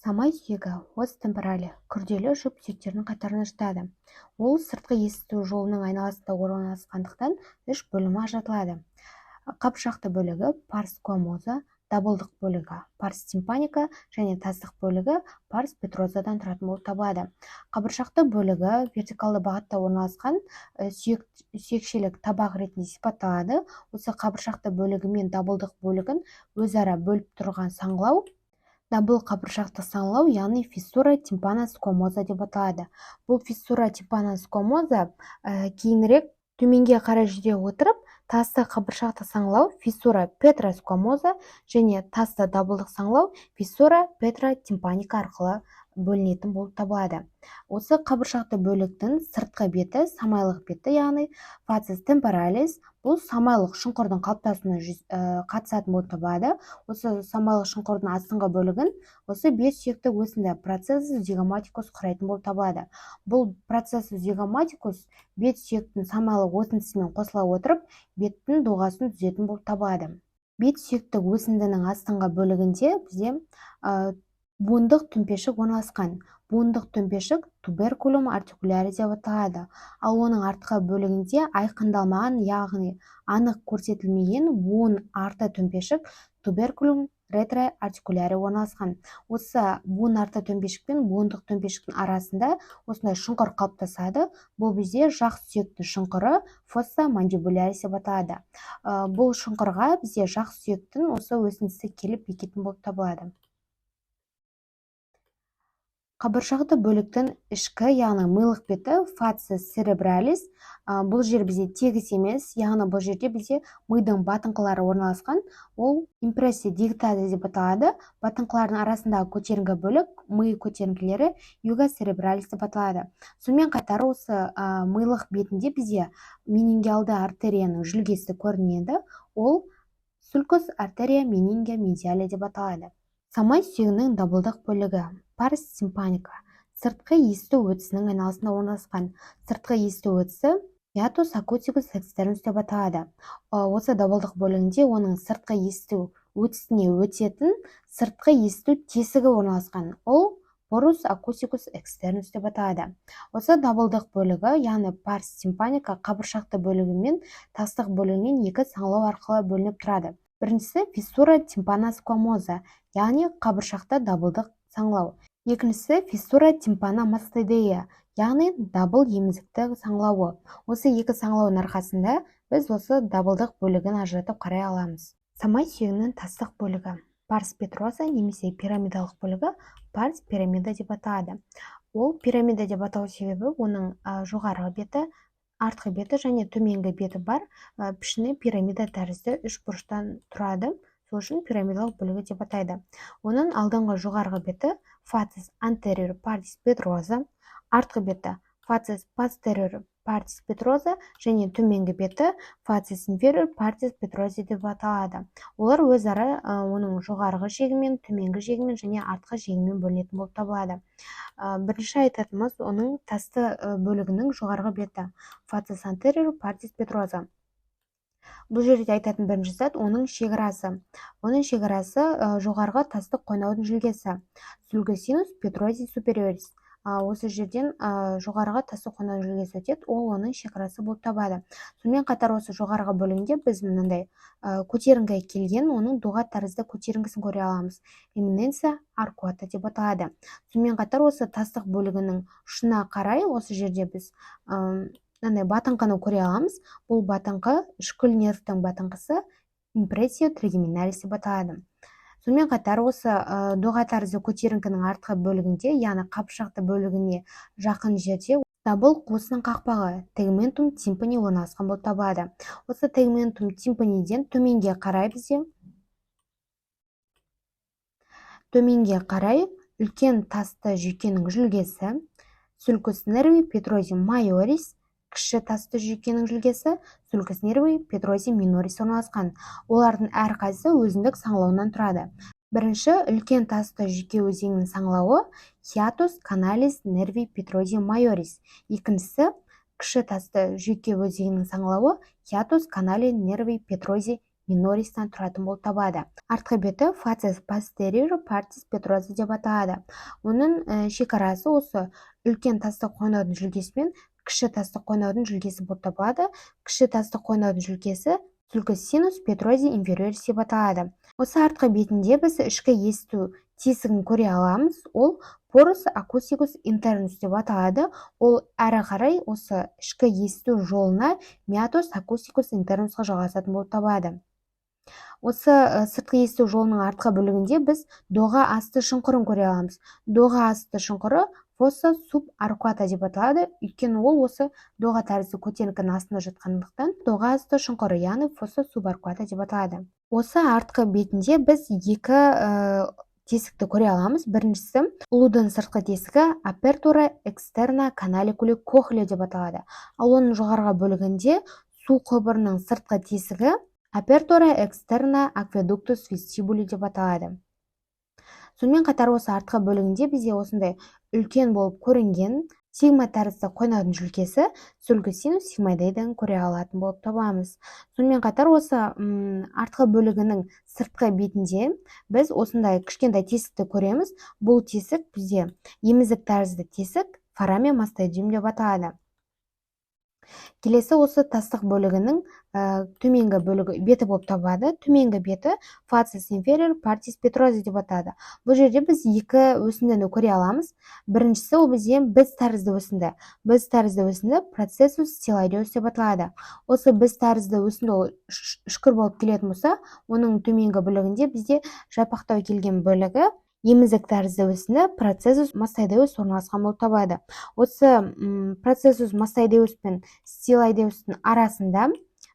Самай сүйегі, os temporale, күрделі жұп сүйектердің қатарына жатады. Ол сыртқы есту жолының айналасында орналасқандықтан, үш бөлімі ажыратылады: қабыршақты бөлігі, pars squamosa, дабылдық бөлігі, pars tympanica, және тастық бөлігі, pars petrosa-дан тұратын болып табылады. Қабыршақты бөлігі вертикалды бағытта орналасқан сүйек, сүйекшелік табақ ретінде сипатталады. Осы қабыршақты бөлігі мен дабылдық бөлігін өзара бөліп тұрған саңылау дабыл қабыршақты саңылау, яғни fissura tympani squamosa деп аталады. Бұл fissura tympani squamosa кейінірек төменге қарай жүре отырып, тасты қабыршақты саңылау, fissura petrosquamosa, және тасты дабылдық саңылау, fissura petrotympanica, арқылы бөлінетін болып табылады. Осы қабыршақты бөліктің сыртқы беті, самайлық беті, яғни facies temporalis, бұл самайлық шұңқырдың қалыптасуына қатысатын болып табылады. Осы самайлық шұңқырдың астыңғы бөлігін осы бет сүйекті өсінді, processus zygomaticus, құрайтын болып табылады. Бұл processus zygomaticus бет сүйектің самайлық өсіндісімен қосыла отырып, беттің доғасын түзетін болып табылады. Бет сүйекті өсіндінің астыңғы бөлігінде бізде буындық төмпешік орналасқан. Буындық төмпешік tuberculum articulare деп аталады. Ал оның артқы бөлігінде айқындалмаған, яғни анық көрсетілмеген буын арты төмпешік, tuberculum retroarticulare, орналасқан. Осы буын арты төмпешік пен буындық төмпешіктің арасында осындай шұңқыр қалыптасады. Бұл бізде жақ сүйектің шұңқыры, fossa mandibularis деп аталады. Бұл шұңқырға бізде жақ сүйектің осы өсіндісі келіп бекитін болып табылады. Қабыршақты бөліктің ішкі, яғни милық беті, facies cerebralis. Бұл жер бізде тегіс емес, яғни бұл жерде бізде мидың батыңқылары орналасқан. Ол impressio digitata деп аталады. Батыңқылардың арасындағы көтеріңкі бөлік, ми көтеріңкілері, juga cerebralis деп аталады. Сонымен қатар осы милық бетінде бізде менингеалды артерияның жүлгесі көрінеді. Ол sulcus arteriae meningea mediale деп аталады. Самай сүйегінің дабылдық бөлігі, pars tympanica, сыртқы есту өтісінің айналасында орналасқан. Сыртқы есту өтісі meatus acusticus externus деп аталады. Осы дабылдық бөлігінде оның сыртқы есту өтісіне өтетін сыртқы есту тесігі орналасқан. Ол porus acusticus externus деп аталады. Осы дабылдық бөлігі, яғни pars tympanica, қабыршақты бөлігі мен тастық бөлігінен екі саңылау арқылы бөлініп тұрады. Біріншісі fissura tympani squamosa, яғни қабыршақты дабылдық саңылау. Екіншісі fissura tympani mastoidea, яғни дабыл емізікті саңылауы. Осы екі саңылаудың арқасында біз осы дабылдық бөлігін ажыратып қарай аламыз. Самай сүйегінің тастық бөлігі, pars petrosa, немесе пирамидалық бөлігі, pars pyramida деп аталады. Ол пирамида деп атау себебі оның жоғарғы беті, артқы беті және төменгі беті бар, пішіні пирамида тәрізді үш бұрыштан тұрады. Сол үшін пирамидалық бөлігі деп атайды. Оның алдыңғы жоғарғы беті facies anterior partis petrosa, артқы беті facies posterior partis petrosa және төменгі беті facies inferior partis petrosa деп аталады. Олар өзара оның жоғарғы жегімен, төменгі жегімен және артқы жегімен бөлінетін болып табылады. Бірінші айтатынымыз оның тасты бөлігінің жоғарғы беті, facies anterior partis petrosa. Бұл жерде айтатын бірінші зат оның шекарасы. Оның шекарасы жоғарғы тастық қойнаудың жүлгесі, sulcus sinus petrosi superioris. Осы жерден жоғарғы тастық қойнау жүлгесі өтеді. Ол оның шекарасы болып табылады. Сонымен қатар осы жоғарғы бөлігінде біз мынандай көтеріңкі келген оның доға тәрізді көтеріңкісін көре аламыз, eminentia arcuata деп аталады. Сонымен қатар осы тастық бөлігінің ұшына қарай осы жерде біз мынандай батыңқыны көре аламыз. Бұл батыңқы үшкіл нервтің батыңқысы, impressio trigeminalis деп аталады. Сонымен қатар осы доға тәрізді көтеріңкінің артқы бөлігінде, яғни қабыршақты бөлігіне жақын жерде дабыл қуысының қақпағы, tegmentum tympani, орналасқан болып табылады. Осы tegmentum tympani-ден төменге қарай бізде, төменге қарай үлкен тасты жүйкенің жүлгесі, sulcus nervi petrosi majoris, кіші тасты жүйкенің жүлгесі, sulcus nervi petrosi minoris, орналасқан. Олардың әрқайсысы өзіндік саңылауынан тұрады. Бірінші үлкен тасты жүйке өзегінің саңылауы hiatus canalis nervi petrosi majoris, екіншісі кіші тасты жүйке өзегінің саңылауы hiatus canali nervi petrosi minoris-тан тұратын болып табылады. Артқы беті facies posterior partis petrosa деп аталады. Оның шекарасы осы үлкен тастық қойнаудың жүлгесі мен кіші тастық қойнаудың жүлгесі болып табылады. Кіші тастық қойнаудың жүлгесі sulcus sinus petrosi inferioris деп аталады. Осы артқы бетінде біз ішкі есту тесігін көре аламыз. Ол porus acusticus internus деп аталады. Ол әрі қарай осы ішкі есту жолына, meatus acusticus internus-қа жалғасатын болып табылады. Осы сыртқы есту жолының артқы бөлігінде біз доға асты шұңқырын көре аламыз. Доға асты шұңқыры fossa subarcuata деп аталады, өйткені ол осы доға тәрізді көтеріңкінің астында жатқандықтан, доға асты шұңқыры, яғни fossa subarcuata деп аталады. Осы артқы бетінде біз екі тесікті көре аламыз. Біріншісі ұлудың сыртқы тесігі, apertura externa canaliculi cochleae деп аталады. Ал оның жоғарғы бөлігінде су құбырының сыртқы тесігі, apertura externa aqueductus vestibuli деп аталады. Сонымен қатар осы артқы бөлігінде бізде осындай үлкен болып көрінген сигма тәрізді қойнаудың жүлгесі, sulcus sinus sigmoideus-ын көре алатын болып табыламыз. Сонымен қатар осы артқы бөлігінің сыртқы бетінде біз осындай кішкентай тесікті көреміз. Бұл тесік бізде емізік тәрізді тесік, foramen mastoideum деп аталады. Келесі осы тастық бөлігінің төменгі бөлігі, беті болып табылады. Төменгі беті facies inferior partis petrosa деп аталады. Бұл жерде біз екі өсіндіні көре аламыз. Біріншісі ол бізде біз тәрізді өсінді. Біз тәрізді өсінді processus styloideus деп аталады. Осы біз тәрізді өсінді, ол үшкір болып келетін болса, оның төменгі бөлігінде бізде жайпақтау келген бөлігі, емізік тәрізді өсінді, processus mastoideus орналасқан болып табылады. Осы processus mastoideus пен styloideus-тың арасында,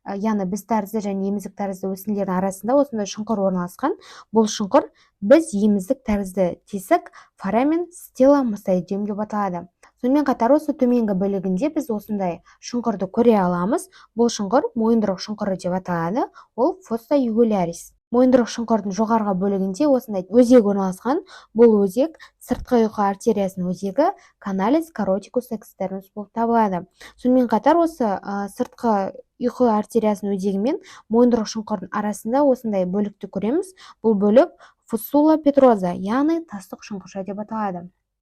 яғни біз тәрізді және емізік тәрізді өсінділердің арасында осындай шұңқыр орналасқан. Бұл шұңқыр біз емізік тәрізді тесік, foramen stylomastoideum деп аталады. Сонымен қатар осы төменгі бөлігінде біз осындай шұңқырды көре аламыз. Бұл шұңқыр мойындырық шұңқыры деп аталады, ол fossa jugularis. Мойындырық шұңқырдың жоғарғы бөлігінде осындай өзек орналасқан. Бұл өзек сыртқы ұйқы артериясының өзегі, canalis caroticus externus болып табылады. Сонымен қатар осы сыртқы ұйқы артериясының өзегі мен мойындырық шұңқырдың арасында осындай бөлікті көреміз. Бұл бөлік fossula petrosa, яғни тастық шұңқырша деп аталады.